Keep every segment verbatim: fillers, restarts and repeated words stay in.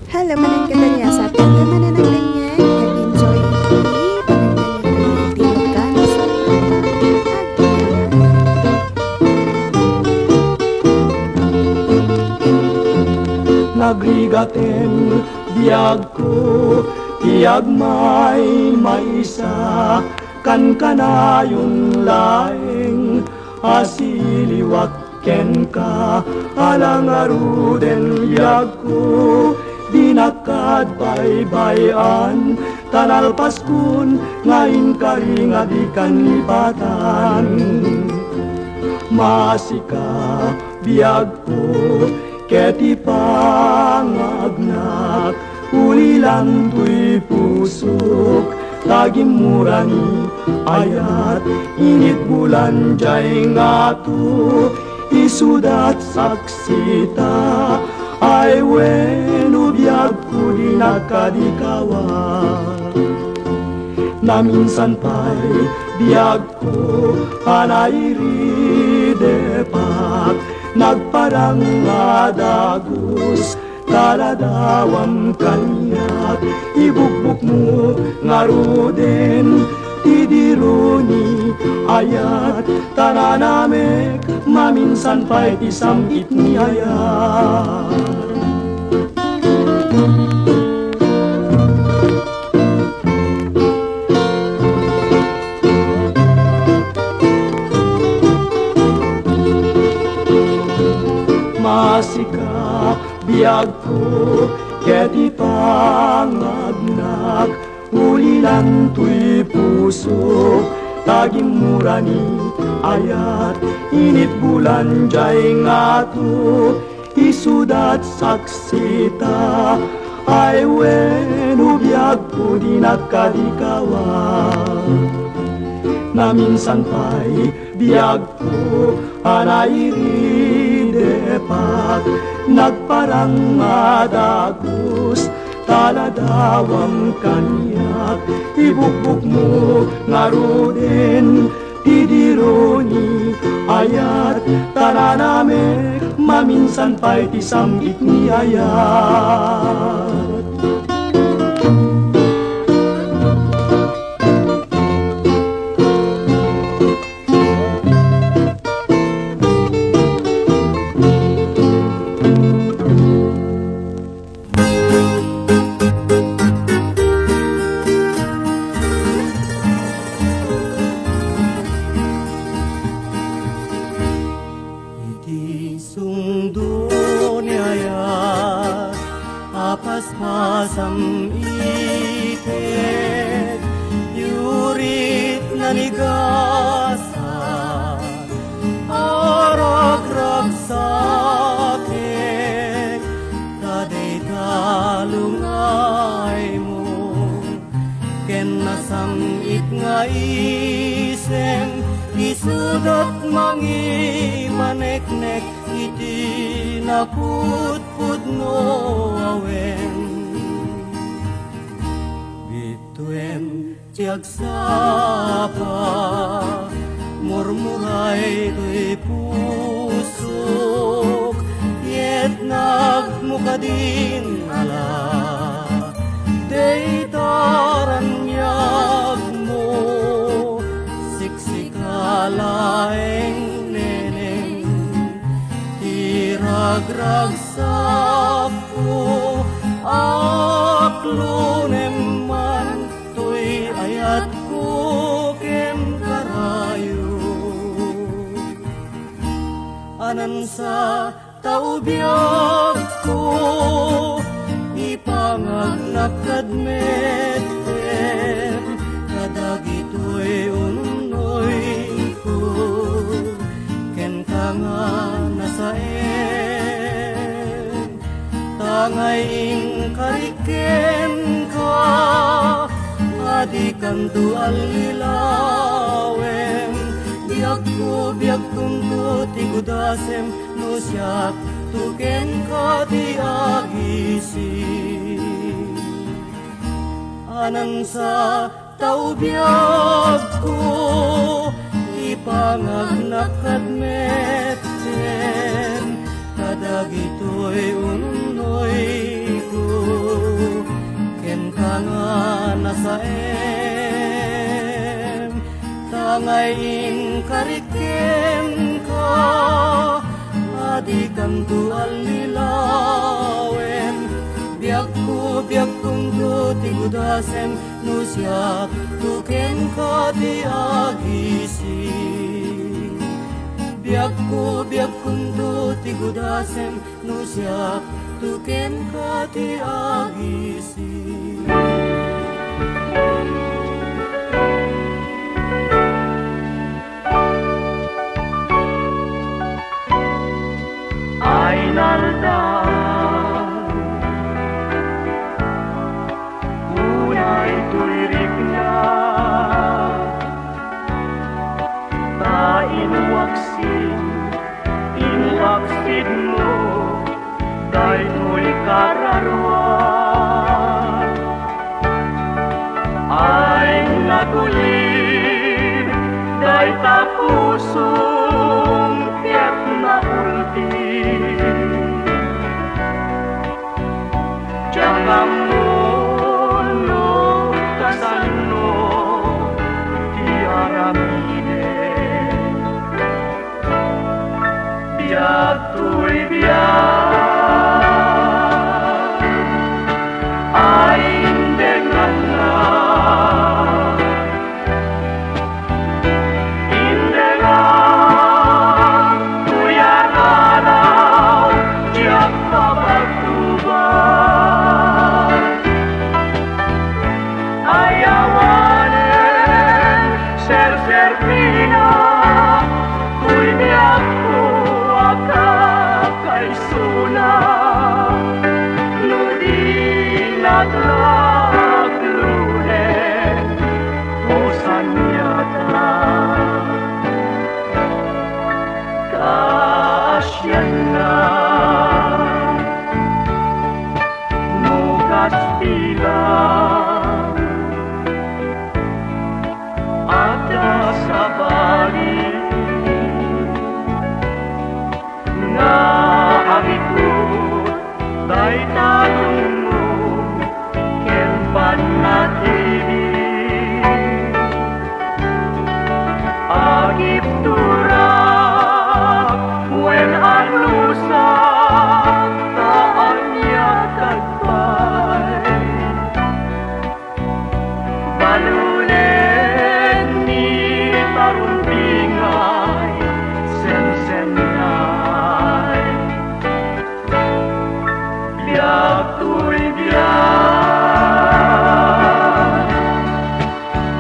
Hello, manen kadagiti sa atin, manen nagdengngeg, nag-enjoy iti panagdengngeg iti lugar sa atin. Nagrigaten biagko ti agmaymaysa, kankanayon laeng a siliwak kenka, ala ngaruden biagko, dinak kad baybay-an, ta nalpaskon nga inkari nga dikan lipatan. Maasika, biagko, ket ipangagnak, ulilan toy pusok, ta gimmurani ayat, init bulan jay ngato, isudat saksita, ay wenno biagko dinak kadikawa. Naminsan pay biagko a nairidepak, nagparang nga dagus, ta ladawam kaniak, ibukbukmo ngaruden ti dironi ayat, ta nanamek maminsan pay ti sam-it ni ayat. Maasika, biagko, ket ipangagnak, ulilan toy pusok, ta gimmurani ayat, init bulan jay ngato, isudat saksita, ay wenno biagko dinak kadikawa. Naminsan pay biagko a nairidepak, nagparang nga dagus, ta ladawam kaniak, ibukbukmo ngaruden ti dironi ayat, ta nanamek maminsan pay ti sam-it ni ayat. Iti sungdo ni ayat a paspasam iket, yurit nanigasat, aragragsaket, ta dayta lungaymo ken nasam-it nga isem, isudat mangipaneknek iti napudpudno a wen. Bituen ti agsapa, murmuray toy pusok, ket nagmukadin ala, dayta raniagmo, siksika laeng neneng, ti ragragsakko, aklonem man toy ayatko ken karayo. Anansa tao biagko, ipangagnak kad metten kadagitoy unnoyko, ken ta nga nasaen. Ta nga inkari kenka, a dikanto allilawen. Biagko, biagkonto ti gudasem, no siakto kenka ti agising. Anansa tao biagko, ipangagnak kad metten kadagitoy unnoyko, Ngay inkarik kenka, a dikanto allilawen. Biagko, biagkonto ti gudasem, no siakto kenka ti agising. Biagko, biagkonto ti gudasem, no siakto kenka ti agising. Ay naldaw, unay toy rikna, ta inuaksin, inuaksidmo daytoy kararuan. Ay nagulin dayta pusom ket naulti. Diak ammo no kasano ti aramidek. Biag toy biag, ay indenganna. Indengan toy a raraw, diak mapagtubag. Ay awanen serserpina, toy biagko a kakaisuna. No dinak la aglunen, o saniata, kaasianna. No Kastila, adda sabali nga agitud dayta lungmo ken pannakili. Agibturak wen anusa, ta ania kadpay. Balunen ni tarumbingay, sensennay. Biag toy biag,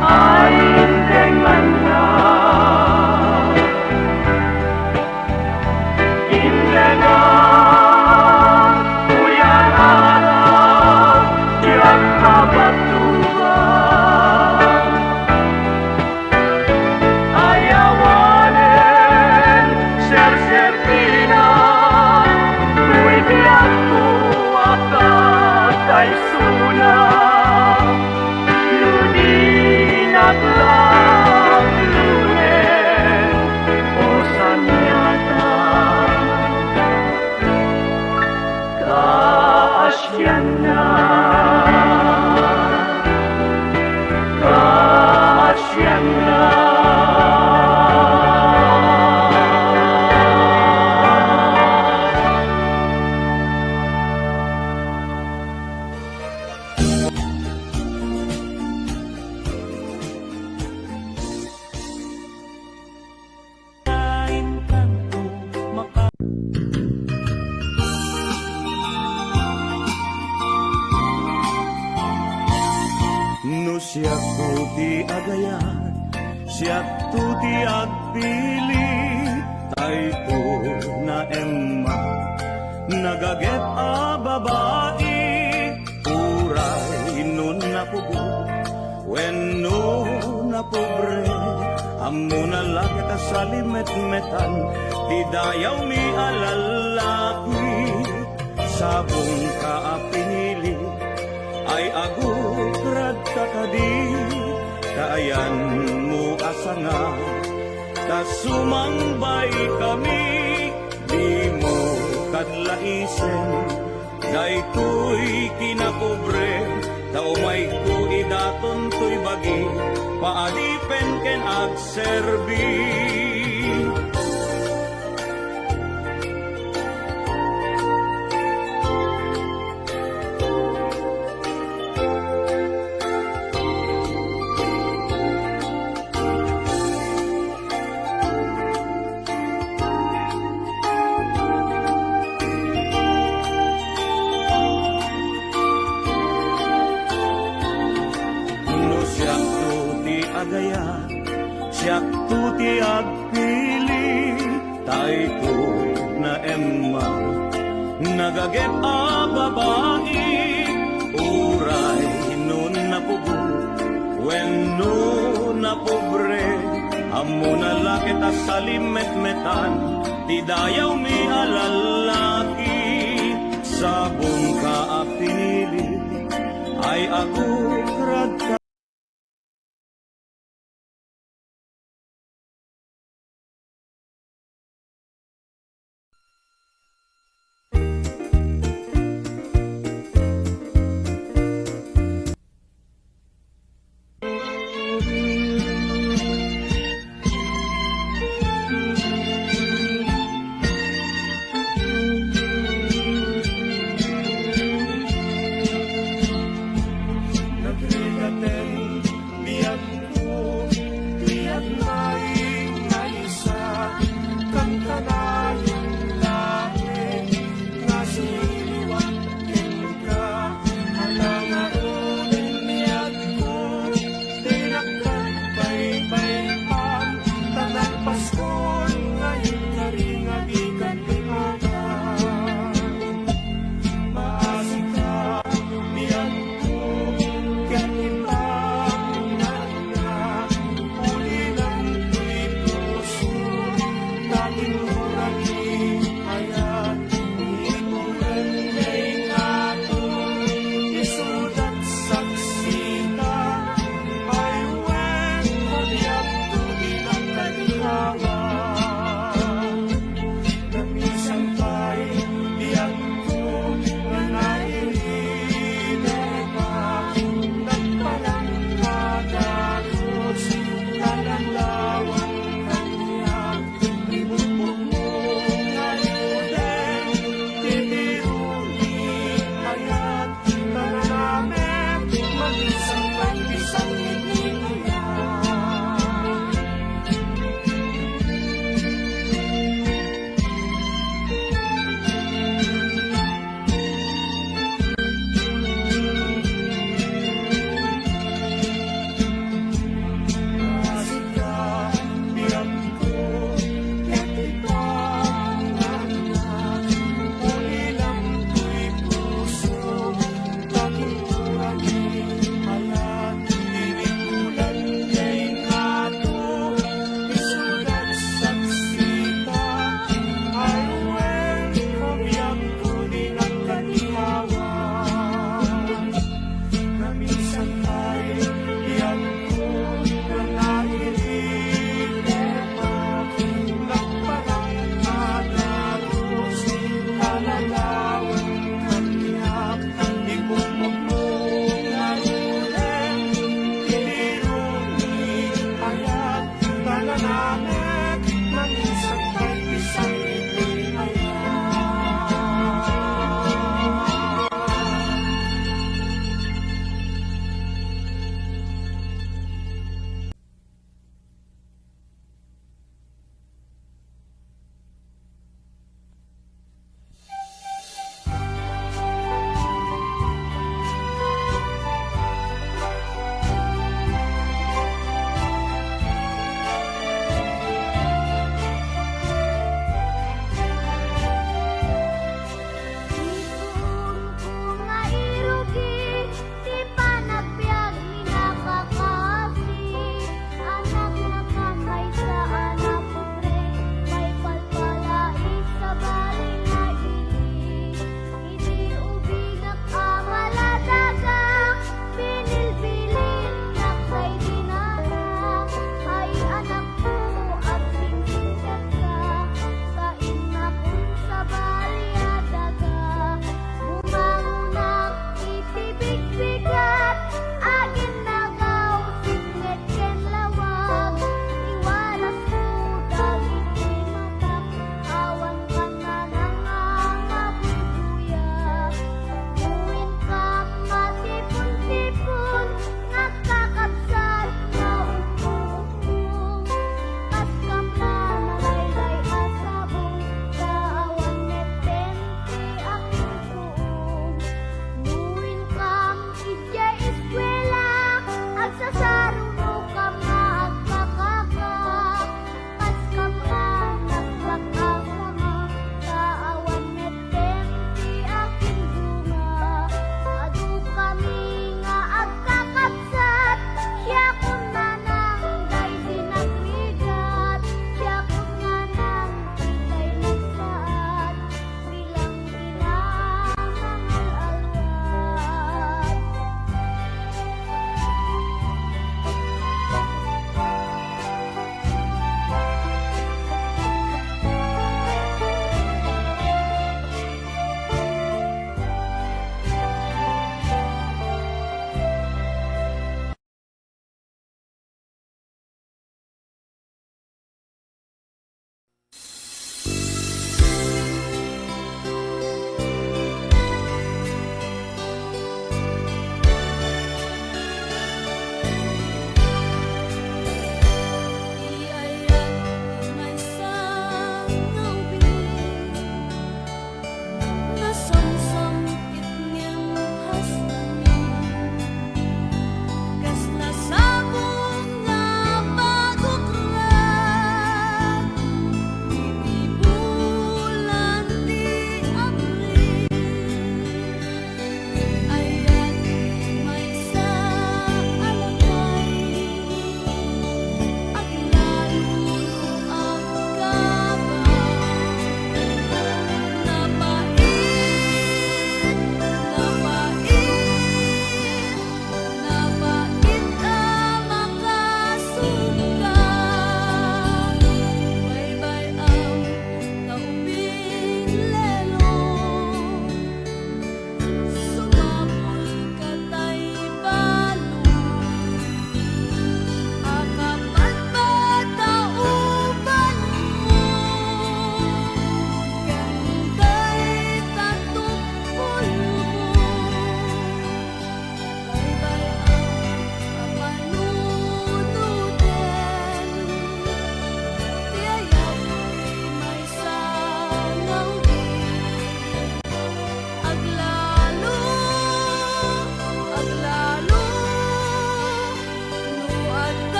ay indenganna. Indengan toy a raraw, diak mapagtubag. Ay awanen serserpina, toy biagko a kakaisuna. No dinak la aglunen, o saniata, kaasianna. Kaasianna. No siakto ti agayat, siakto ti agpili, tayto na Emma, nagaget a babai, uray no napubo, wenno napobre, ammona la ket a salimetmetan ti dayawmi a lallaki. Sabongka a pinili, ay agukradka kadi, ta ayanmo a sanga, ta sumangbaykami, dimo kadlaisen. Daytoy kinapobre, ta umayko ida Aton toy bagi, paadipen ken agserbi. No siakto ti agayat, siakto ti agpili, tay ko naemma. Nagagep a babai, uray no napugo, wenno napobre, ammona la ket a salimetmetan ti dayawmi a lallaki. Sabongka a pinili, ay akukrad ka.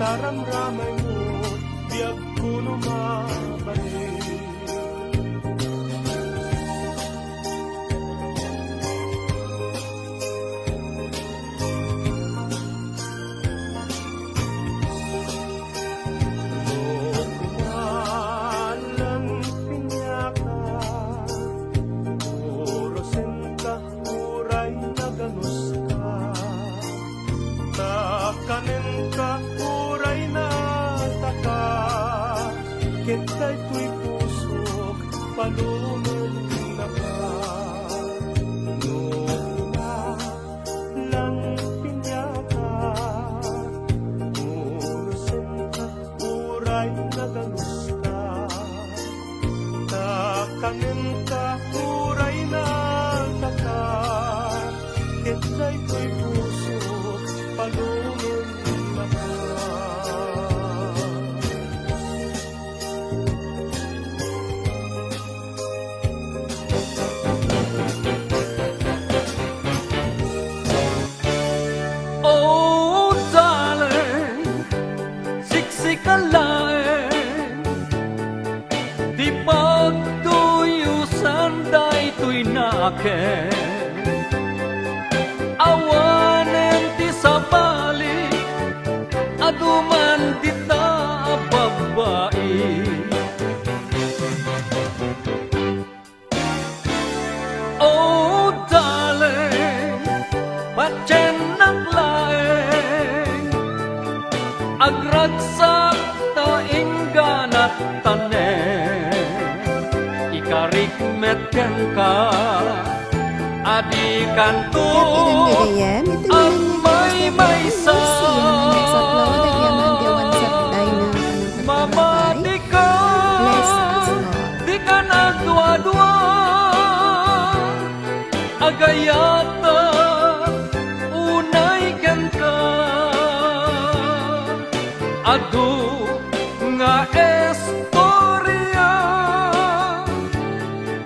Taramramaymo, biagko no mabali. No kumalang piniaka, urusenka uray naganuska. Ta kanenka uray nataka, ket daytoy pusok palumennaka. No kumalang piniaka, urusenka uray naganuska. Ta kanenka uray nataka, ket daytoy pusok palumennaka. Oh, darling, siksika laeng ti pagtuyusan daytoy nakem. Awanen ti sabali, adu man dita a babbai. Oh, darling, patiennak laeng, agragsak ta ingganat tanem. Ikarik met kenka, a dikanto agmaymaysa. Ket iti gayam, iti manen nga oras, dagiti oras nga nagsaplaw dagiti amanda, awan sa dayna a panangpagpababay. Mamati Bless us, Lord. Dikan agduadua, agayata unay kenka. Adu nga istoria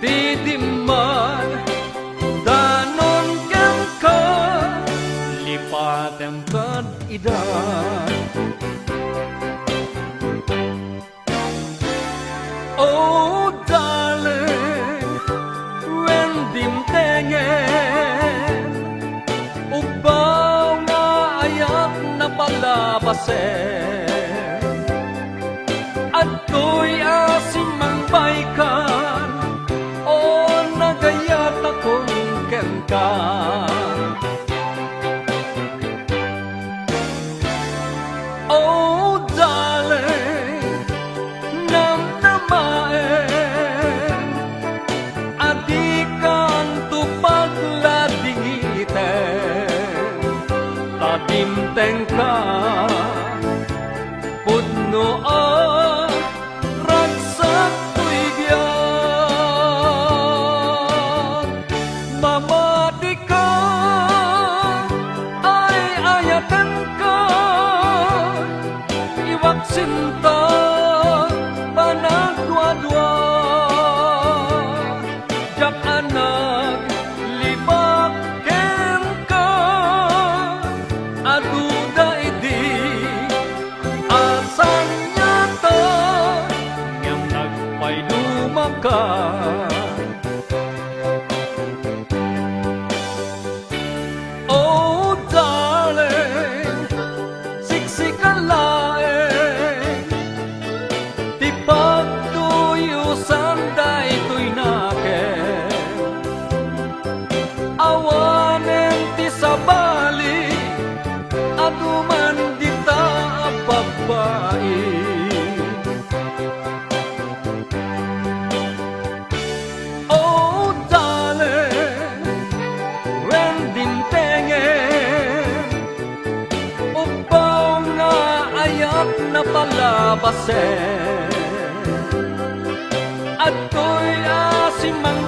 ti dimman danon kenka, lipatem kad ida. Oh, darling, wen dimtengen, ubbaw nga ayak napalabasen. Adtoy a simmangbaykan, o nagayatakon kenka. Oh, darling, namnamaen a dikanto pagladingiten, ta dimtengka pudno a ragsak toy biag. Mamatika, ay-ayatenka, iwaksinta panagduadua. Diak a naglibak kenka, adu daydi a saniata, ngem nagpaydumaka. Oh, darling, siksika laeng ti pagtuyusan daytoy nakem. Awanen ti sabali, adu man dita a babbai. Oh, darling, wen dimtengen, ubbaw nga ayak napalabasen. Adtoy a simmang